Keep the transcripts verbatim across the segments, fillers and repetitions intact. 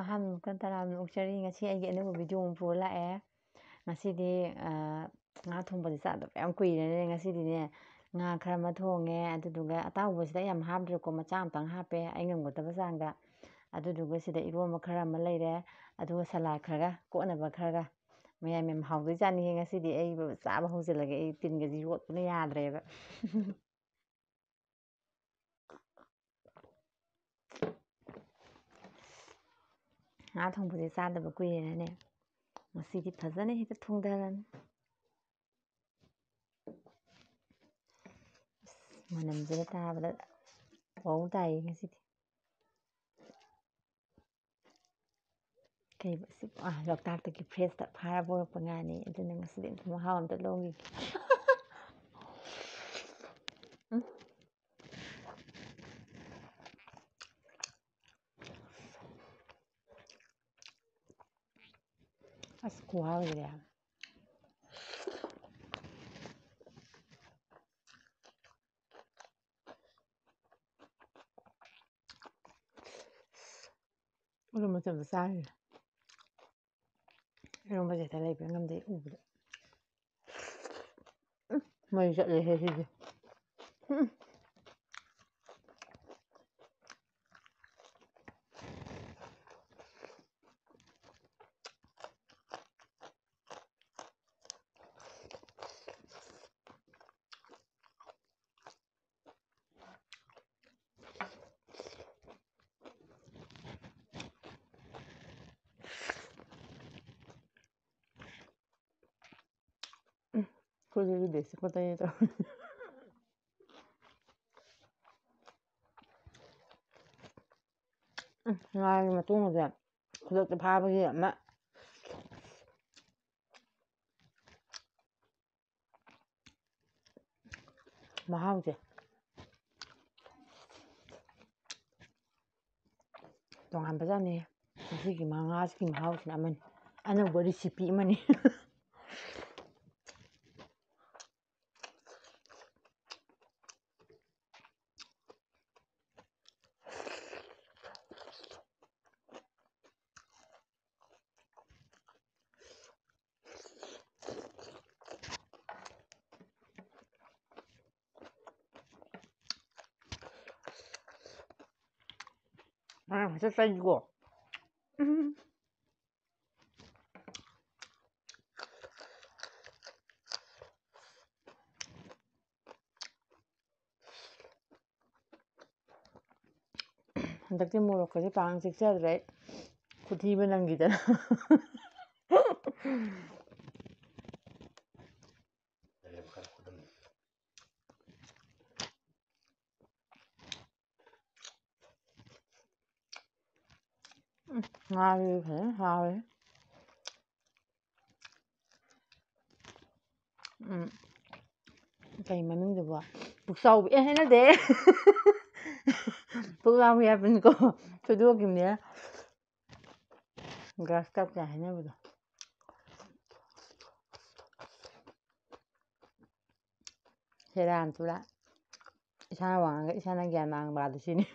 ꯑꯍꯥꯟꯕ ꯃꯈꯜ ꯇꯔꯥꯝꯅ ꯑꯣꯛꯆꯔꯤ꯫ ꯉꯁꯤ ꯑꯩꯒꯤ ꯑꯅꯧꯕ video ꯑꯃ ꯄꯨꯔ ꯂꯥꯛꯑꯦ꯫ ꯉꯁꯤꯗꯤ, ꯑ, ꯉꯥ ꯊꯣꯡꯕꯁꯦ ꯆꯥꯗꯕ ꯌꯥꯝ ꯀꯨꯏꯔꯦꯅꯦ꯫ ꯉꯁꯤꯗꯤꯅꯦ, ꯉꯥ ꯈꯔ ꯑꯃ ꯊꯣꯡꯉꯦ, ꯑꯗꯨꯗꯨꯒ ꯑꯇꯥꯎꯕꯁꯤꯗ ꯌꯥꯝ ꯍꯥꯞꯇ꯭ꯔꯦꯀꯣ, ꯃꯆꯥ ꯑꯃꯇꯪ ꯍꯥꯞꯄꯦ ꯑꯩ ꯉꯝꯒꯗꯕ ꯆꯥꯡꯗ꯫ ꯑꯗꯨꯗꯨꯒ ꯁꯤꯗ ꯏꯔꯣꯝꯕ ꯈꯔ ꯑꯃ ꯂꯩꯔꯦ, ꯑꯗꯨꯒ salad ꯈꯔꯒ, ꯀꯣꯠꯅꯕ ꯈꯔꯒ꯫ ꯃꯌꯥꯝ ꯌꯥꯝ ꯍꯥꯎꯗꯣꯏꯖꯥꯠꯅꯤꯍꯦ ꯉꯁꯤꯗꯤ꯫ ꯑꯩ ꯆꯥꯕ ꯍꯧꯖꯤꯜꯂꯒꯦ, ꯑꯩ ꯇꯤꯟꯒꯁꯦ ꯌꯣꯠꯄꯅ ꯌꯥꯗ꯭ꯔꯦꯕ꯫ ꯉꯥ ꯊꯣꯡꯕꯁꯦ ꯆꯥꯗꯕ ꯀꯨꯏꯔꯦꯅꯅꯦ, ꯉꯁꯤꯗꯤ ꯐꯖꯅ ꯍꯦꯛꯇ ꯊꯣꯡꯊꯔꯅꯤ꯫ ꯑꯁ, ꯃꯅꯝꯁꯤꯒ ꯇꯥꯕꯗ ꯃꯑꯣꯡ ꯇꯥꯏꯌꯦ ꯉꯁꯤꯗꯤ꯫ ꯀꯩꯕ ꯁꯤ? ꯑꯥ, ꯂꯣꯛꯇꯥꯛꯇꯒꯤ freshꯇ ꯐꯥꯔ ꯄꯨꯔꯛꯄ ꯉꯥꯅꯤ, ꯑꯗꯨꯅ ꯉꯁꯤꯗꯤ ꯑꯝꯇ ꯃꯍꯥꯎ ꯑꯝꯇ ꯂꯧꯈꯤꯒꯦ꯫ ꯎꯝ꯫ ꯑꯁ, ꯈꯨꯍꯥꯎꯁꯤꯗꯤ꯫ ꯑꯗꯨ ꯃꯇꯝꯗ ꯆꯥꯔꯤꯅꯦ꯫ ꯏꯔꯣꯝꯕꯁꯦ ꯍꯦꯛꯇ ꯂꯩꯕ ꯉꯝꯗꯦ ꯎꯕꯗ꯫ ꯎꯝ, ꯃꯩ ꯆꯠꯂꯦꯍꯦ ꯁꯤꯗꯤ꯫ ꯎꯝ꯫ ꯎꯝ, ꯑꯩꯈꯣꯏꯁꯨ ꯗꯦꯁꯤ ꯀꯣꯠꯇꯅꯤ ꯇꯧꯔꯤ꯫ ꯎꯝ, ꯉꯥꯒꯤ ꯃꯇꯨꯡꯁꯦ ꯈꯨꯗꯛꯇ ꯐꯥꯕꯒꯤ ꯑꯃ ꯃꯍꯥꯎꯁꯦ ꯇꯣꯉꯥꯟꯕꯖꯥꯠꯅꯤ꯫ ꯉꯁꯤꯒꯤ ꯉꯥꯁꯤꯒꯤ ꯃꯍꯥꯎꯁꯤꯅ ꯑꯃꯅꯤ, ꯑꯅꯧꯕ recipe ꯑꯃꯅꯤ꯫ ꯃꯌꯥꯝ ꯍꯦꯛꯇ ꯆꯩꯀꯣ꯫ ꯎꯝ꯫ ꯍꯟꯗꯛꯇꯤ ꯃꯣꯔꯣꯛꯀꯁꯦ ꯄꯥꯡ ꯆꯤꯛꯆꯗ꯭ꯔꯦ ꯑꯩ꯫ ꯈꯨꯊꯤꯕ ꯅꯪꯈꯤꯗꯅ꯫ ꯎꯝ, ꯉꯥꯁꯤꯁꯨ ꯐꯖꯅ ꯍꯥꯎꯋꯦ꯫ ꯎꯝ꯫ ꯀꯩ ꯃꯃꯤꯡꯗꯨꯕꯣ? ꯄꯨꯛꯆꯥꯎꯕꯤ꯫ ꯑꯦ, ꯍꯥꯏꯅꯗꯦ꯫ ꯄꯨꯛꯂꯥꯎꯕꯤ ꯍꯥꯏꯕꯅꯤꯀꯣ꯫ ꯊꯣꯏꯗꯣꯛꯈꯤꯕꯅꯦ꯫ Grass carp ꯀꯥꯏ ꯍꯥꯏꯅꯕꯗꯣ꯫ ꯁꯦꯔꯥꯟ ꯇꯨꯔꯥꯟ꯫ ꯏꯁꯥꯅ ꯋꯥ ꯉꯥꯡꯉꯒ ꯏꯁꯥꯅ ꯒ꯭ꯌꯥꯟ ꯃꯥꯡꯕ ꯑꯗꯨ ꯁꯤꯅꯤ꯫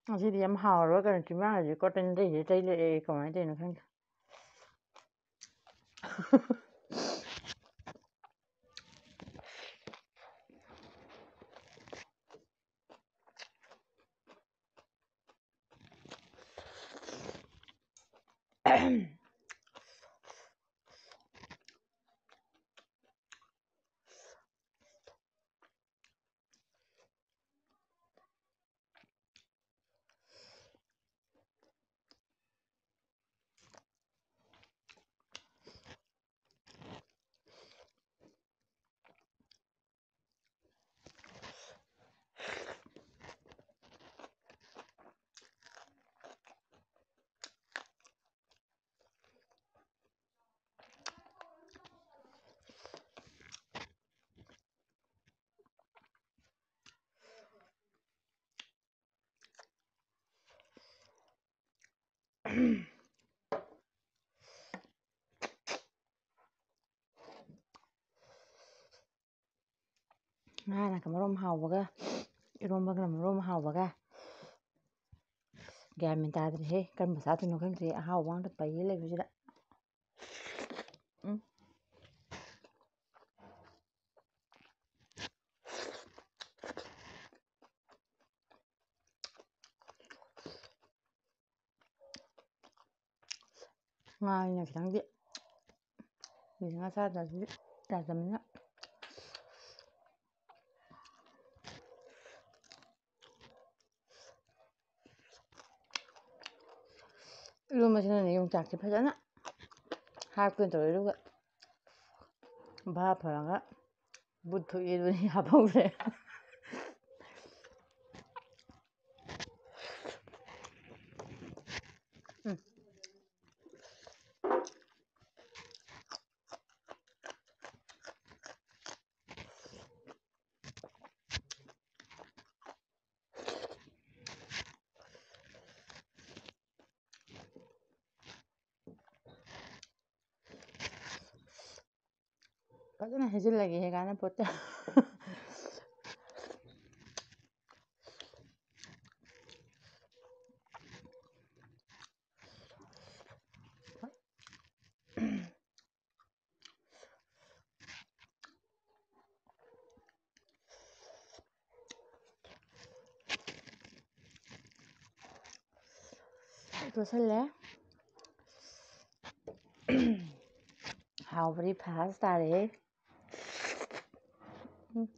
ꯉꯁꯤꯗꯤ ꯌꯥꯝ ꯍꯥꯎꯔꯕ ꯀꯩꯅꯣ, ꯆꯤꯝꯕꯥꯜꯁꯦ ꯀꯣꯇꯟꯗꯩꯁꯦ ꯇꯩꯔꯛꯑꯦ, ꯀꯃꯥꯏꯅ ꯇꯧꯔꯤꯅꯣ ꯈꯪꯗꯦ꯫ ꯉꯥꯅꯒ ꯃꯔꯣꯝ ꯍꯥꯎꯕꯒ, ꯏꯔꯣꯝꯕꯒꯅ ꯃꯔꯣꯝ ꯍꯥꯎꯕꯒ꯫ ꯒ꯭ꯌꯥꯟ ꯃꯦꯟ ꯇꯥꯗ꯭ꯔꯦꯍꯦ, ꯀꯔꯝꯕ ꯆꯥꯗꯣꯏꯅꯣ ꯈꯪꯗ꯭ꯔꯦ, ꯑꯍꯥꯎꯕ ꯉꯥꯛꯇ ꯄꯩ ꯂꯩꯕꯁꯤꯗ꯫ ꯎꯝ꯫ ꯉꯥꯅꯤꯅ ꯈꯤꯇꯪꯗꯤ, ꯌꯦꯡꯉ ꯆꯥꯗ꯭ꯔꯗꯤ ꯌꯥꯗꯕꯅꯤꯅ꯫ ꯏꯔꯣꯟꯕꯁꯤꯅꯅꯦ ꯌꯣꯡꯆꯥꯛꯁꯦ ꯐꯖꯅ ꯍꯥꯞꯀꯦ ꯇꯧꯔꯦ, ꯑꯗꯨꯒ ꯚꯥꯞ ꯐꯔꯒ ꯕꯨꯠ ꯊꯣꯛꯑꯦ, ꯑꯗꯨꯅ ꯍꯥꯞꯍꯧꯗ꯭ꯔꯦ꯫ ꯎꯝ꯫ ꯐꯖꯅ ꯍꯩꯖꯤꯜꯂꯒꯦ ꯍꯦ ꯀꯥꯟꯅꯄꯣꯠꯇꯦ꯫ ꯇꯣꯠꯁꯜꯂꯦ꯫ ꯍꯥꯎꯕꯗꯤ ꯐꯥꯔꯁ ꯇꯥꯔꯦꯍꯦ꯫ ꯎꯝ꯫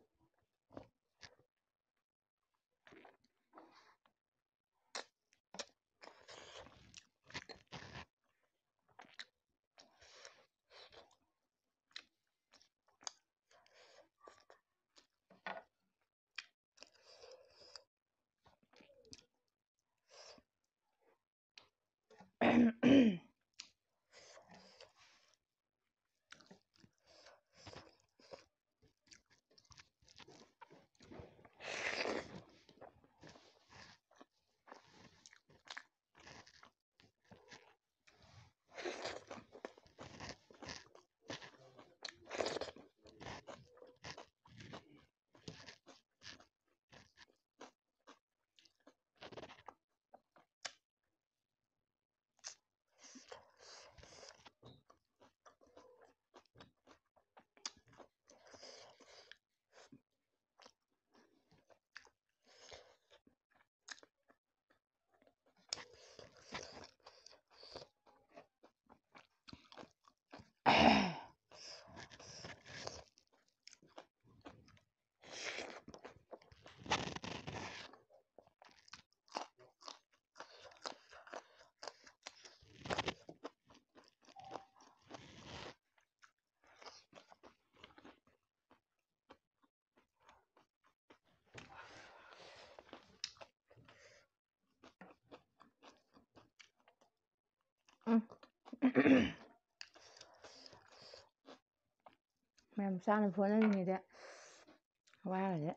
ꯃꯌꯥꯝ ꯆꯥꯅꯕ ꯍꯣꯠꯅꯔꯤꯉꯩꯗ ꯋꯥꯒꯁꯦ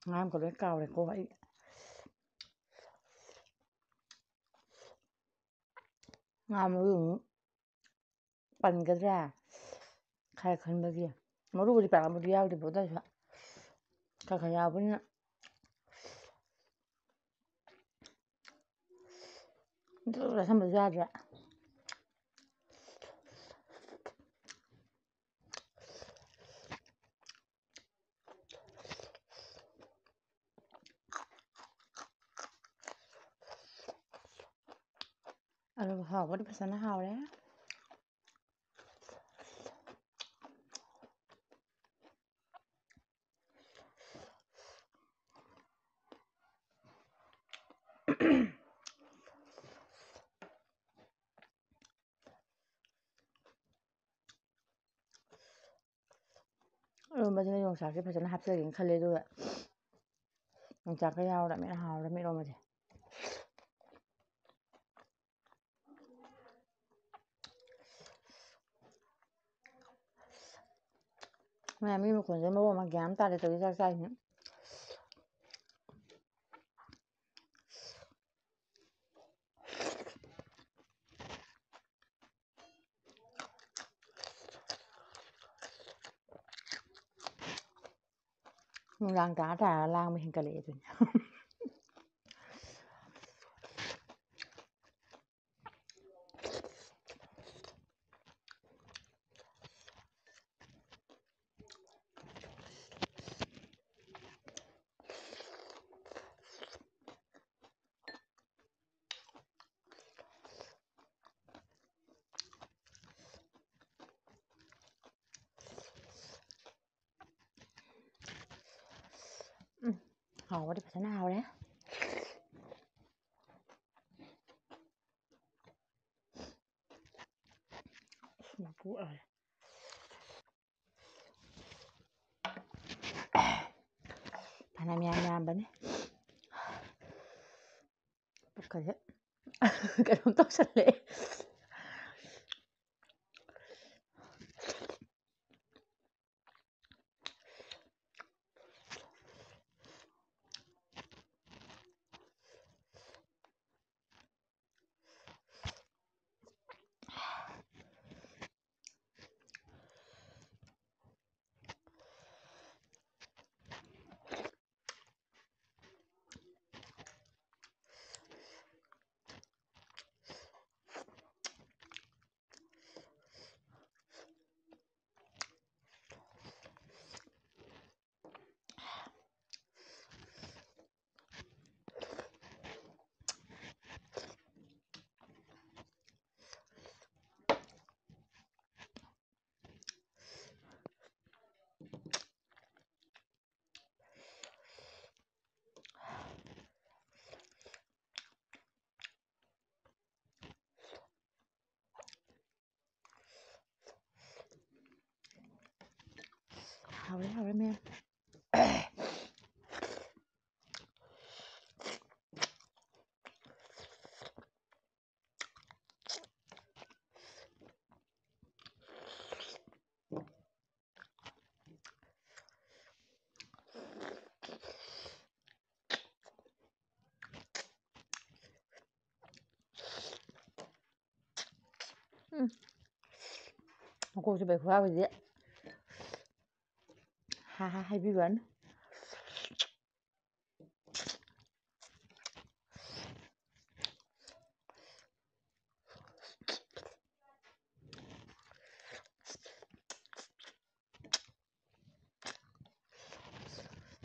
ꯉꯥꯡꯕ ꯂꯣꯏ ꯀꯥꯎꯔꯦꯀꯣ ꯑꯩ꯫ ꯉꯥ ꯃꯔꯨ ꯑꯃꯨꯛ ꯄꯟꯒꯗ꯭ꯔꯥ ꯈꯔ ꯈꯟꯕꯒꯤ꯫ ꯃꯔꯨꯕꯨꯗꯤ ꯄꯥꯛꯂꯝꯕꯨꯗꯤ ꯌꯥꯎꯗꯦꯕ, ꯑꯗꯨ ꯑꯣꯏꯔꯁꯨ ꯈꯔ ꯈꯔ ꯌꯥꯎꯕꯅꯤꯅ꯫ ꯑꯗꯨ ꯆꯥꯁꯟꯕꯁꯨ ꯌꯥꯗ꯭ꯔꯦ꯫ ꯑꯗꯨꯒ ꯍꯥꯎꯕꯗꯤ ꯐꯖꯅ ꯍꯥꯎꯔꯦ꯫ ꯏꯔꯣꯟꯕꯁꯤꯅ ꯌꯣꯡꯆꯥꯛꯁꯦ ꯐꯖꯅ ꯍꯥꯞꯆꯒꯦꯅ ꯈꯜꯂꯦ, ꯑꯗꯨꯒ ꯌꯣꯡꯆꯥꯛꯀ ꯌꯥꯎꯔꯃꯤꯅ ꯍꯥꯎꯔꯃꯤ ꯏꯔꯣꯟꯕꯁꯦ꯫ ꯃꯌꯥꯝ ꯃꯤ ꯃꯈꯣꯟꯁꯦ ꯃꯔꯣꯟ ꯑꯃ ꯒ꯭ꯌꯥꯟ ꯑꯃ ꯇꯥꯗꯦ ꯇꯧꯔꯤ ꯆꯥꯛ ꯆꯥꯏꯁꯤꯅ꯫ ꯅꯨꯡꯗꯥꯡ ꯇꯥꯔ ꯇꯥꯔ ꯂꯥꯡꯕ ꯍꯦꯟꯒꯠꯂꯛꯑꯦ ꯑꯗꯨꯅꯤ꯫ ꯎꯝ, ꯍꯥꯎꯕꯗꯤ ꯐꯖꯅ ꯍꯥꯎꯔꯦ꯫ ꯑꯁ, ꯃꯀꯨ ꯑꯣꯏꯔꯦ꯫ ꯐꯅꯌꯥꯝ ꯌꯥꯝ ꯌꯥꯝꯕꯅꯤ꯫ ꯄꯨꯛꯀꯁꯦ ꯀꯩꯅꯣꯝ ꯇꯧꯁꯜꯂꯛꯑꯦ꯫ ꯍꯥꯎꯔꯦ, ꯍꯥꯎꯔꯦ ꯃꯌꯥꯝ꯫ ꯎꯝ꯫ ꯃꯀꯣꯛ ꯆꯤꯛꯄꯩ ꯈꯨꯍꯥꯎꯁꯤꯗꯤ꯫ ꯍꯥ ꯍꯥ ꯍꯥꯏꯕꯤꯕꯅꯤ꯫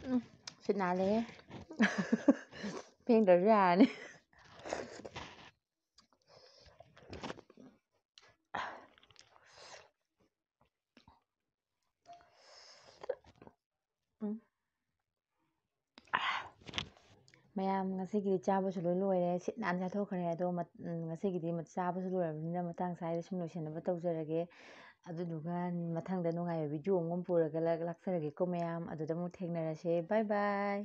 ꯎꯝ, ꯁꯤꯠ ꯅꯥꯜꯂꯦꯍꯦ꯫ ꯐꯦꯡꯗ꯭ꯔꯁꯨ ꯌꯥꯔꯅꯤ꯫ ꯎꯝ꯫ ꯃꯌꯥꯝ, ꯉꯁꯤꯒꯤꯗꯤ ꯆꯥꯕꯁꯨ ꯂꯣꯏ ꯂꯣꯏꯔꯦ, ꯁꯤꯠ ꯅꯥꯟ ꯆꯥꯊꯣꯛꯈ꯭ꯔꯦ꯫ ꯑꯗꯣ ꯃꯠ-, ꯎꯝ, ꯉꯁꯤꯒꯤꯗꯤ ꯃꯠ-, ꯆꯥꯕꯁꯨ ꯂꯣꯏꯔꯕꯅꯤꯅ ꯃꯇꯥꯡ ꯁ꯭ꯋꯥꯏꯗ ꯁꯨꯝ ꯂꯣꯏꯁꯤꯟꯅꯕ ꯇꯧꯖꯔꯒꯦ꯫ ꯑꯗꯨꯗꯨꯒ ꯃꯊꯪꯗ ꯅꯨꯡꯉꯥꯏꯕ video ꯑꯃ ꯄꯨꯔꯒ ꯂꯥꯛ-, ꯂꯥꯛꯆꯔꯒꯦꯀꯣ ꯃꯌꯥꯝ꯫ ꯑꯗꯨꯗ ꯑꯃꯨꯛ ꯊꯦꯡꯅꯔꯁꯦ꯫ Bye bye꯫